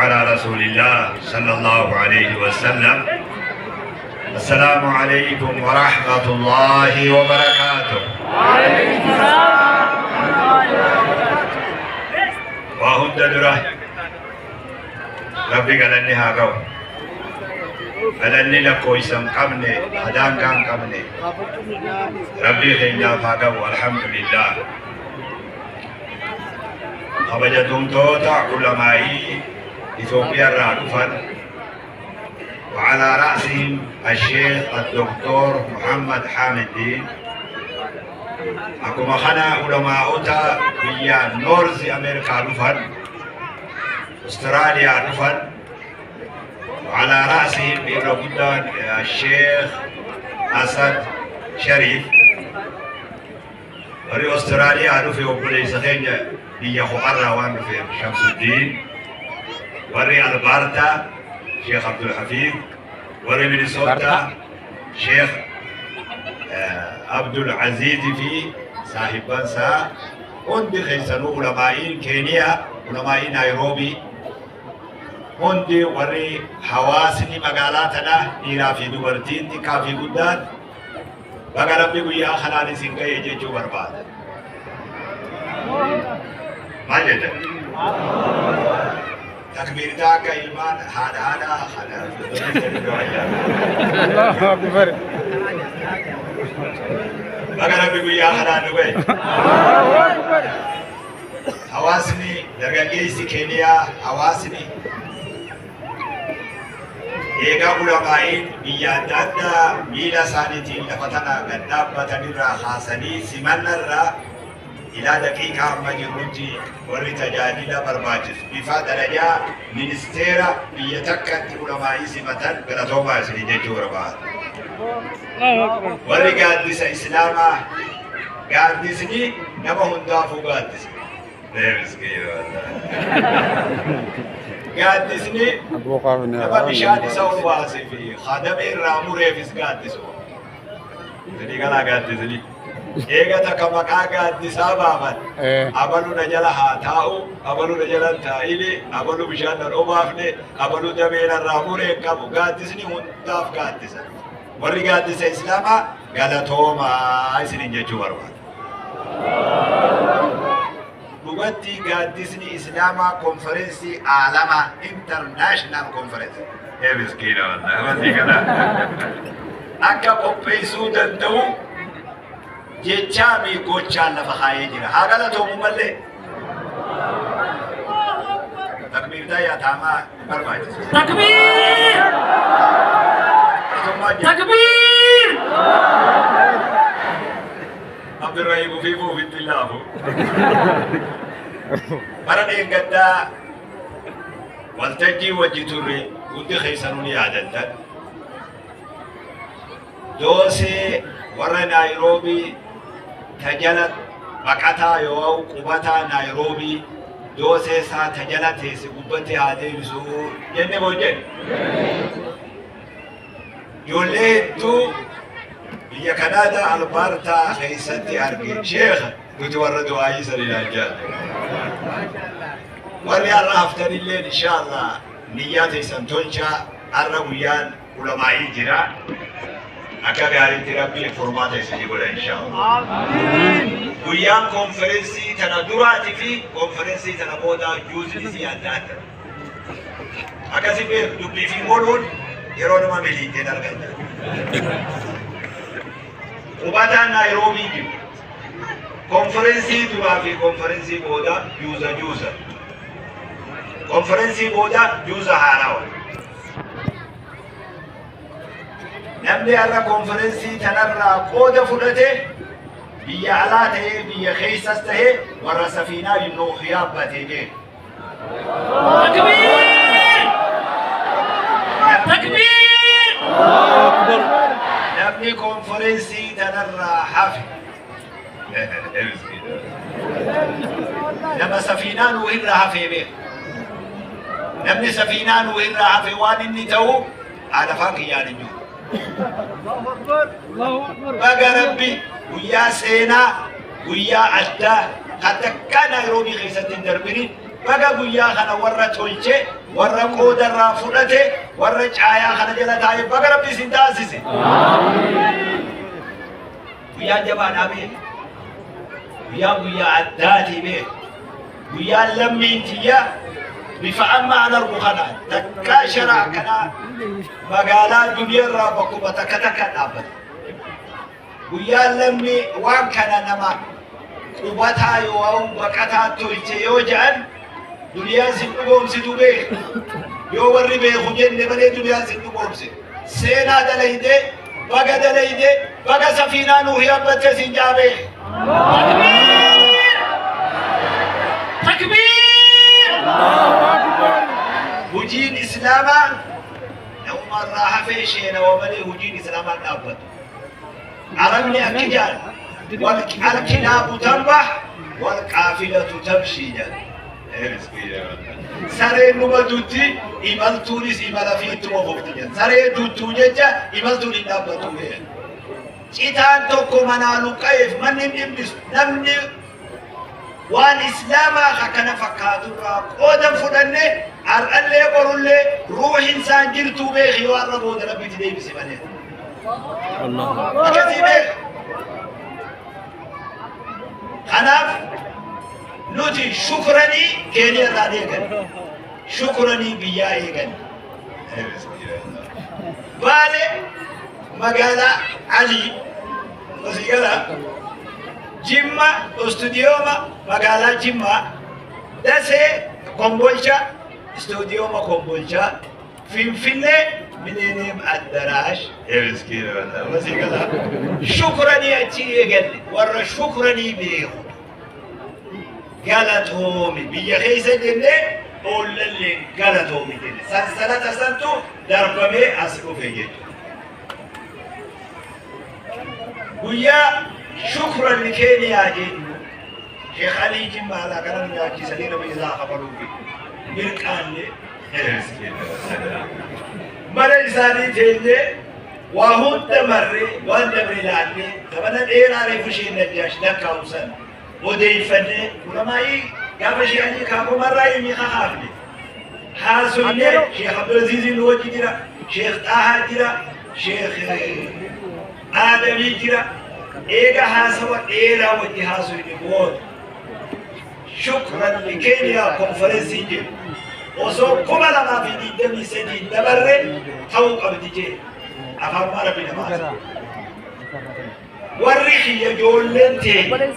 على رسول الله صلى الله عليه وسلم. السلام عليكم ورحمة الله وبركاته. وهد دره ربي قال لي هاغو galanni lakkoofsa hin qabne hadaangaa hin qabne Rabbii keenyaaf haa ga'u, alhamdulillah. Kabajamtoota ulamaa'ii Itoophiyaa irraa dhufan, وعلى رأسهم الشيخ الدكتور محمد حامد الدين، akkuma kana ulamaa'ota biyya North Ameerikaa dhufan, Austraaliyaa dhufan، وعلى رأسهم الرجل الشيخ أسد شريف. Warri Austraaliyaa dhufe obboleessa keenya biyya ho'arraa waan dhufeef Shamsuddin, warri Albaartaa Sheekh Abdul Hafiz, warri Minnesota Sheekh Abdul Aziz fi saahibbansaa hundi keessanuu, ulamaa'iin Keeniyaa, ulamaa'ii Naayiroobii hundi, warri hawaasni magaalaa tanaa dhiiraa fi dubartiin, xiqqaa fi guddaan, baga Rabbi guyyaa kanaan isin ga'e jechuu barbaada. Maal jettan? Takbiirtaa akka ilmaan haadha haadha kana. Allahu Akbar. Baga Rabbi guyyaa kanaan nu ga'e. Allahu Akbar. Hawaasni dargaggeessi Keeniyaa, hawaasni eegaa ulamaa'iin biyya adda addaa miila isaaniitiin lafa tana gad dhaabbatanirraa kaasanii simannarraa ilaa daqiiqaa amma jirrutti warri tajaajila barbaachisu bifa darajaa ministeera biyya takkatti ulamaa'ii simatan galatoomaa isinii jechuu barbaada. Allahu Akbar. Warri gaaddisa Islaamaa, gaaddisni nama hundaafuu gaaddisa. Miskiina wallahi. Gaaddisni nama bishaan isa obaasee fi hadame irraa mureefis gaaddisu. Isinii galaa gaaddisni. Eega takka maqaa gaaddisaa baafan. Abalu na jala haa taa'u, abalu na jala hin taa'ini, abalu bishaan nan obaafne, abalu damee narraa muree hin qabu. Gaaddisni hundaaf gaaddisa. Warri gaaddisa Islaamaa galatoomaa isiniin jechuu barbaada. Dhugatti gaaddisni Islaamaa konferensii aalamaa, international conference. Ee miskiina wallahi, wanti kana akka qopheessuu danda'u jechaa fi gochaan lafa kaayee jira. Haa galatoomu malee. Takbiirtaa yaataamaa hin barbaachisu. Takbir! Galatoomaa jira. Takbir! Abdurrahim ofiifuu ofitti hin laafu. Bara dheengaddaa waltajjii wajji turre hundi keessanuu ni yaadattan. Doosee warra Naayiroobii tajala baqataa yoo qubataa Naayiroobii doosee isaa tajala teesse gubbatti haa deebisu jenne moo jenne? Ijoollee hedduu biyya Kanaadaa Albaartaa keessatti arge. Sheekha, nuti warra du'aayii saniin jaalle. Warri har'a haftanillee inshaallah niyyaa teessan tolchaa, har'a guyyaan ulamaa'ii jira. Akka gaariitti Rabbi furmaata isinii godha inshaallah. Guyyaan konferensii tana duraatii fi konferensii tana boodaa juuzni adda adda. Akkasi beeku dubbii fi moluun yeroo nama miliiteen argata. Qubataan Naayiroobii jiru. Konferensii duraa fi konferensii booda juuza juuza. Konferensii booda juuza haarawa. Namni har'a konferensii tanarraa qooda fudhate biyya alaa ta'ee biyya keessas ta'ee warra safiinaa Nuuh yaabbatee jee. Takbir! Takbir! Namni konferensii tanarraa hafe nama safiinaa Nuuh irraa hafee beeku. Namni safiinaa Nuuh irraa hafe waan inni ta'u haadha afaan kiyyaan hin jiru. Allahu Akbar. Baga Rabbi guyyaa seenaa, guyyaa addaa kan takkaa Naayiroobii keessatti hin darbini, baga guyyaa kana warra tolche Warra qooda irraa fudhate, warra caayaa kana jala taa'e baga Rabbi isin taasise. Guyyaan jabaadhaa beeka. Guyyaan guyyaa addaatii beeka. Guyyaan lammiin tiyya bifa amma an argu kanaan takkaa sharaa akkanaa magaalaa duniyaarraa bakkuma takka takka dhaabbata. Guyyaan lammii waan kana nama qubataa yoo baqataa tolche yoo jedhan duniyaan sin dhugoomsitu beeka. Yoo warri beeku jenne malee duniyaan sin dhugoomsitu. Seenaa dalaydee, baga dalaydee, baga safiinaa nuu yaabbatte sin jaa beeka. Takbir! Hujiin Islaamaa namumarraa hafee sheenawa malee hujiin Islaamaa dhaabbatu. Arabni akki jedhan, الكلاب تنبح والقافلة تمشي jedhan. Sareen numa dutti, imaltuunis imala fi ittuma fufti jedhan. Saree duttuu jecha imaltuun hin dhaabbattu jedhan. Citaan tokko manaa luqqa'eef manni hin dhimmisu. Namni waan Islaamaa akkana fakkaaturraa qooda fudhanne har'allee borullee ruuhin isaan jirtuu beeki yoo har'a booda Rabbitti deebise malee. Akkasii beeka. Kanaaf nuti shukranii Keeniyaa irraa eegan. Shukranii biyyaa eegan. Baale magaalaa Alii Wasigala Jimma istuudiyooma magaalaa Jimmaa, Dasee Kombolcha istuudiyooma Kombolchaa, Finfinnee Millennium Addarash. Wasigala shukranii achi eegalle. Warra shukranii beeku galatoomi biyya keessa jennee oollallee galatoomi jenne sansalata santu darbamee as dhufe jechuudha. Guyyaa shukran Keeniyaa jennu Sheekh Alii Jimmaa alaa kana nu nyaachisanii nama isaa kafaluufi mirqaanne mana isaanii teenyee waa hunda marree waan dabre ilaallee zamana dheeraa reefu isheen Najjaash lakkaa'u san odeeffannee ulamaa'ii gaafa Sheekh Alii kaakomarraa himi kakaafne haasofnee Sheekh Abdulaziiziin nu wajji jira, Sheekh Xaahaa jira, Sheekh Aadamii jira. Eega haasawa dheeraa wajji haasofne booda shukran Keeniyaa konferensii jedhu osoo 2023 dabarre ta'uu qabdi jee afaan Arabii namaati. Warri kiyya ijoolleen teenya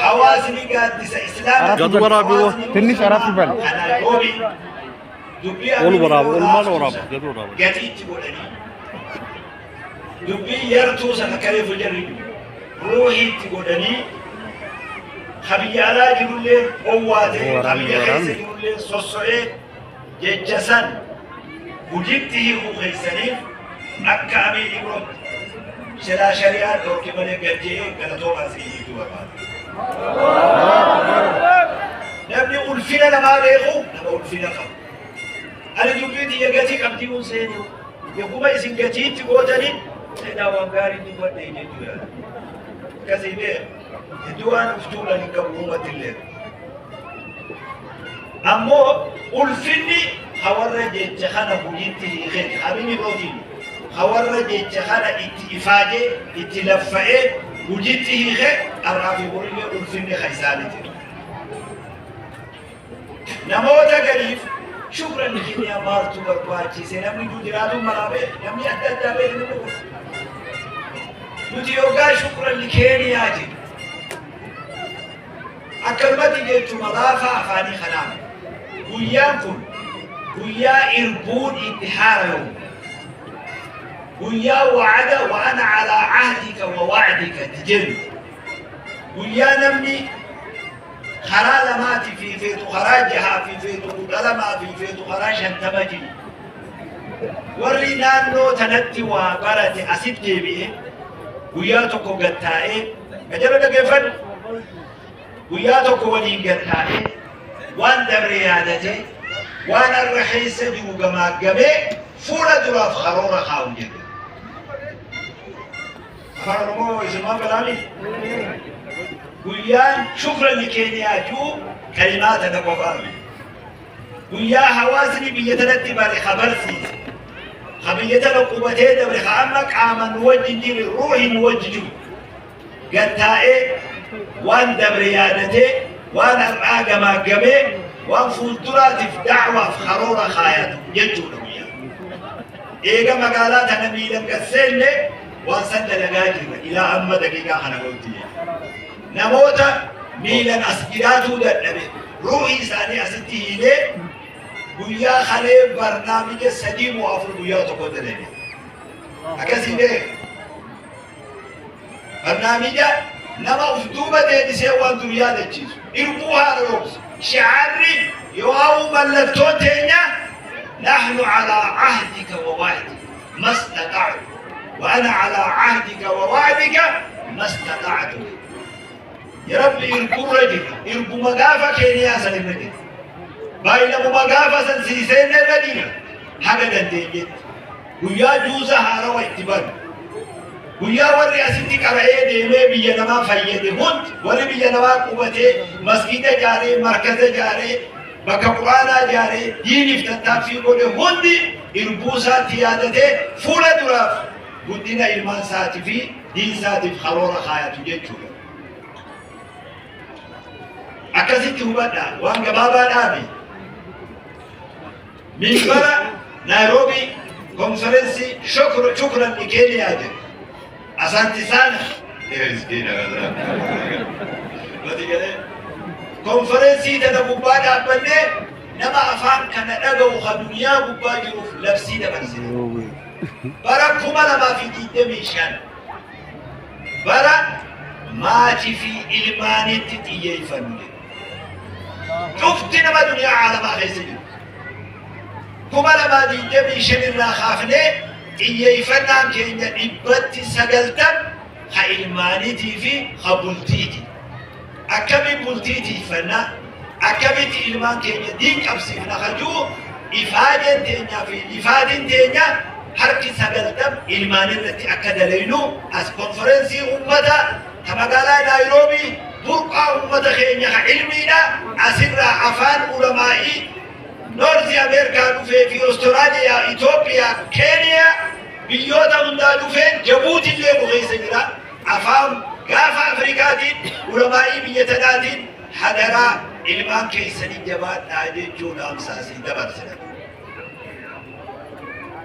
hawaasni gaaddisa Islaamaa Gad waraabi ትንሽ አረፍ ይበል። Nairobi dubbii Ol waraaba, olmaan waraaba, gad waraaba. Gatiitti godhanii dubbii yartuu sana kareefu jarri ruuhiitti godhanii habiyya alaa jirullee owwaatee habiyya keessa jirullee sosso'ee jecha san hujitti hiikuu keessaniif akka Amiin Ibrootti silaa shari'aa dhorki malee gad je'ee galatoomaa isin jechuu barbaada. Namni ulfina namaa beeku nama ulfina qabu. Ani dubbii tiyya gatii qabdii hun seenuu. Yogguma isin gatiitti gootanii seenaa waan gaarii dubbadhe jechuudha. Akkasii bee hedduu waan uf tuulan hin qabu uumatti illee. Ammoo ulfinni hawarra jecha kana hojiitti hiikee Amiin Ibrootiin hawarra jecha kana itti ifaajee itti laffa'ee hojiitti hiikee har'aa fi borillee ulfinni kan isaaniiti. Namoota gariif shukran Keeniyaa maaltu barbaachise? Namni du jiraatu malaa beek, namni adda addaa beek, namni kun. Nuti yookaan shukran Keeniyaa jennu. Akkanumatti jechuun laafaa afaanii kanaan guyyaan kun guyyaa irbuun itti haaramu. Guyyaa wa'ada وأنا على عهدك ووعدك itti jennu. Guyyaa namni karaa lamaati fi feetu, karaa jahaa fi feetu, 12 fi feetu, karaa 50 jiru. Warri naannoo tanatti waa barate asit deebi'ee guyyaa tokko gattaa'ee gajara dhageeffadhu. Guyyaa tokko waliin gattaa'ee waan dabre yaadatee waan har'a keessa jiru gamaaggamee fuula duraaf karoora kaa'u jedhe. Afaan Oromoo isumaan galaami? Guyyaan shukran Keeniyaa jiru kalimaa tana qofaami. Guyyaa hawaasni biyya tanatti bare habarsiise. Ha biyya tana qubatee dabre ha amma qaaman nu wajjin jiru ruuhi nu wajji jiru. Gattaa'ee waan dabre yaadatee waan har'aa gamaaggamee waan fuulduraatiif da'waaf karoora kaayatu jechuudha guyyaa. Eega magaalaa tana miilan gad seenne waan san dalagaa jirra ilaa amma daqiiqaa kana ga'utti. Namoota miilan as jiraatuu dadhabe ruuhii isaanii asitti hiinee guyyaa kalee barnaamija 3 moo 4 guyyaa tokko dalage. Akkasii beeka. Barnaamija nama uf duuba deebisee waan dur yaadachiisu. Irbuu haaromsu. Shi'aarri yoo mallattoo teenya nahnu alaa ahdika wa wa'dika mastata'tu wa ana alaa ahdika wa wa'dika mastata'tu. Ya Rabbi irburra jira. Irbuma gaafa Keeniyaa san irra jira. Baay'inamuma gaafa san siiseen irra jira. Haga dandeenyetti. Guyyaa juuza haarawa itti banu. Guyyaa warri asitti qara'ee deemee biyya namaa fayyade hundi warri biyya namaa qubatee masgiida ijaaree markaza ijaaree bakka quraanaa ijaaree diiniif tattaaffii godhe hundi irbuu isaatti yaadatee fuula duraaf guddina ilmaan isaatii fi diin isaatiif karoora kaayatu jechuudha. Akkasitti hubadha waan gabaabaa dhaabi. Minbara Naayiroobii konferensii shukran ni Keeniyaa jedhu. Asanti sana. Konferensii tana gubbaa dhaabbannee nama afaan kana dhaga'u ka duniyaa gubbaa jiruuf labsii dabarsine. Bara 2025 bara maatii fi ilmaanitti xiyyeeffannu jedhu. Cufti nama duniyaa aalamaa keessa jiru. 2025 irraa kaafnee xiyyeeffannaan keenya 90% ha ilmaaniitii fi ha bultiiti. Akkamiin bultii tiiffannaa, akkamitti ilmaan keenya diin qabsiifna hajuu ifaajeen teenyaa fi ifaatiin teenya harki 90 ilmaan irratti akka dalaynu as konferensii uummata ta magaalaa Naayiroobii burqaa uummata keenya ha ilmiidha asirraa afaan ulamaa'ii Noorzi Ameerikaa dhufee fi Ostiraaliyaa, Itoophiyaa, Keeniyaa biyyoota hundaa dhufee Jabuutillee nu keessa jira. Afaan gaafa Afrikaatiin ulamaa'ii biyya tanaatiin hadaraa ilmaan keessanii jabaadhaa jechuun dhaamsa asii dabarsina.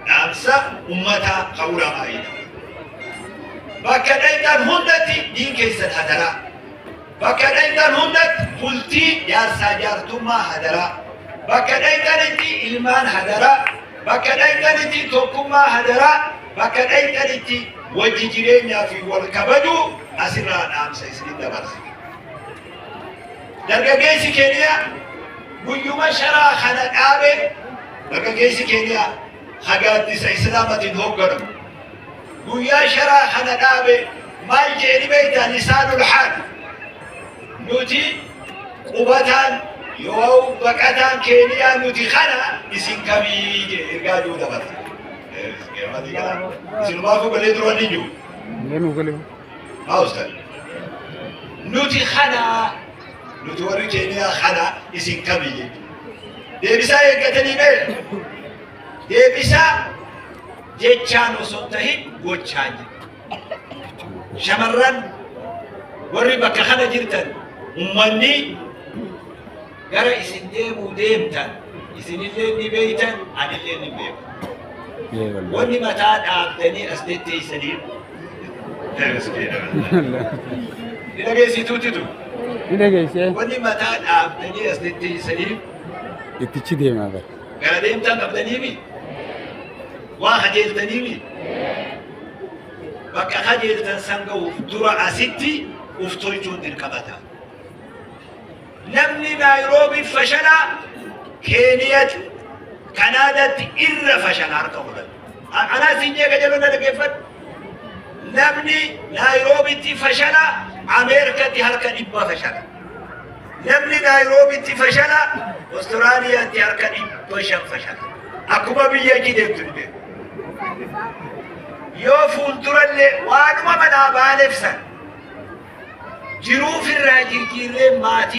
Dhaamsa uummataa ka ulamaa'iidha. Bakka dhayxan hundatti diin keessan hadaraa. Bakka dhayxan hundatti bultii jaarsaa jaartummaa hadaraa. Bakka dhayxanitti ilmaan hadaraa. Bakka dhayxanitti tokkummaa hadaraa. Bakka dhayxanitti wajji jireenyaa fi wal kabajuu asirraa dhaamsa isinin dabarsa. Dargaggeessi Keeniyaa guyyuma sharaa kana dhaabe dargaggeessi Keeniyaa hagaaddisa Islaamatiin hoogganamu. Guyyaa sharaa kana dhaabe maal jedhani beektaa lisaanul haal nuti qubataan yoo baqataan Keeniyaa nuti kana isin kamii jedhe ergaa jiru dabarsa. Isinumaafuu galee dura ni jiru. Maal nuti kana nuti warri Keeniyaa kana isin kamii jechuudha. Deebisaa eeggatanii beeku. Deebisaa jechaan osoo hin tahin gochaan jedhu. Shamarran warri bakka kana jirtan ummanni gara isin deemuu deemtan isinillee ni beeytan anillee ni beeku. Wanni mataa dhaabdanii as tetteessanii ni dhageessituutitu. Ni dhageessee. Wanni mataa dhaabdanii as tetteessanii Ittichi deemaa bara. Gara deemtan qabdaniimi? Waa kajeeltaniimi? Bakka kajeeltan san ga'uuf dura asitti uf tolchuun dirqama ta'a. Namni Naayiroobii fashalaa Keeniyatti, Kanaadaatti irra fashala harka godhatu. Anaa siin jee qajeeloo na dhaggeeffadhu. Namni Naayiroobitti fashala Ameerikatti harka 100 fashala. Namni Naayiroobitti fashala Ostiraaliyaatti harka 500 fashala. Akkuma biyya achi deemtu ni beeku. Yoo fuuldurallee waanuma manaa baaneef san jiruuf irraa jirjiirree maatii.